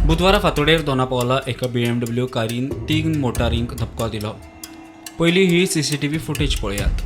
बुधवारा फांतोडेर दोनापावला एका BMW कारीन तीन मोटारींक धपको दिलो. पयलीं ही CCTV footage पळयात.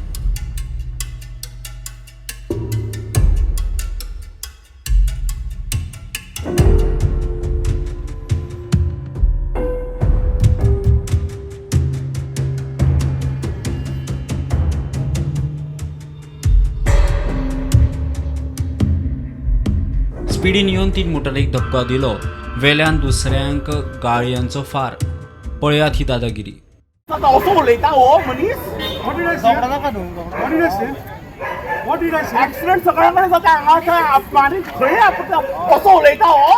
स्पिडीन येवन तीन मोटारीक धपको दिलो. वेल्यान दुसऱ्यांक गाळयांचो फार. पळयात ही दादागिरी. असो उलयता हो मनीस. What did I say? What did I say? What did I say? Accident सगळ्या कडेन जाता हांगा थंय आपणानी खंय आपता असो उलयता हो.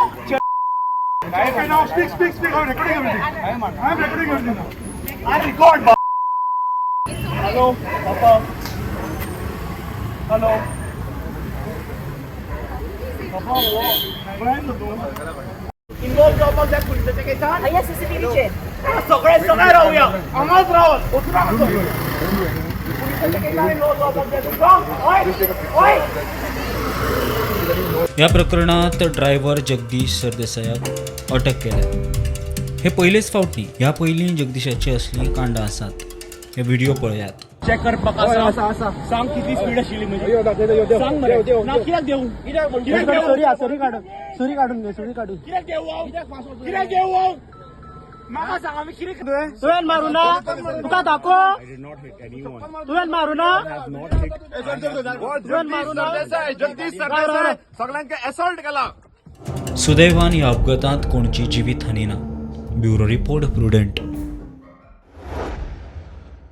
Okay, now speak, speak, speak. I'm recording everything. I'm recording everything now. I record. Hello papa, hello papa, हो मेळ्ळें तूं इनवॉल्व जावपाक जाय पुलिसाच्या केसान. हया सीसीटीव्हीचेर सगळे सगळे रावया, हांगाच रावत वचूं नाका खंय. पुलिसाच्या केसान इनवॉल्व जावपाक जाय तुमकां. हय हय. ह्या प्रकरणात ड्रायव्हर जगदीश सरदेसायाक अटक केल्या. हे पयलेच फावट न्ही, ह्या पयलीं जगदीशाची असलीं कांडां आसात. हे व्हिडिओ पळयात. चेक करपाक आसा. सांग कितली स्पीड आशिल्ली म्हणजे सांग मरे. ना कित्याक देऊ, कित्याक देऊ? सरी सरी काडून, सरी काडून घे, सरी काडून. कित्याक देऊ हांव? कित्याक देऊ हांव? म्हाका सांग आमी कितें तुवें मारू ना तुका दाखो, तुवें मारू ना, तुवें मारू ना. जगदीश सरदेसाय सगळ्यांक असॉल्ट केला. सुदैवान ह्या अपघातांत कोणची जिवीत हानी ना. Bureau report, Prudent.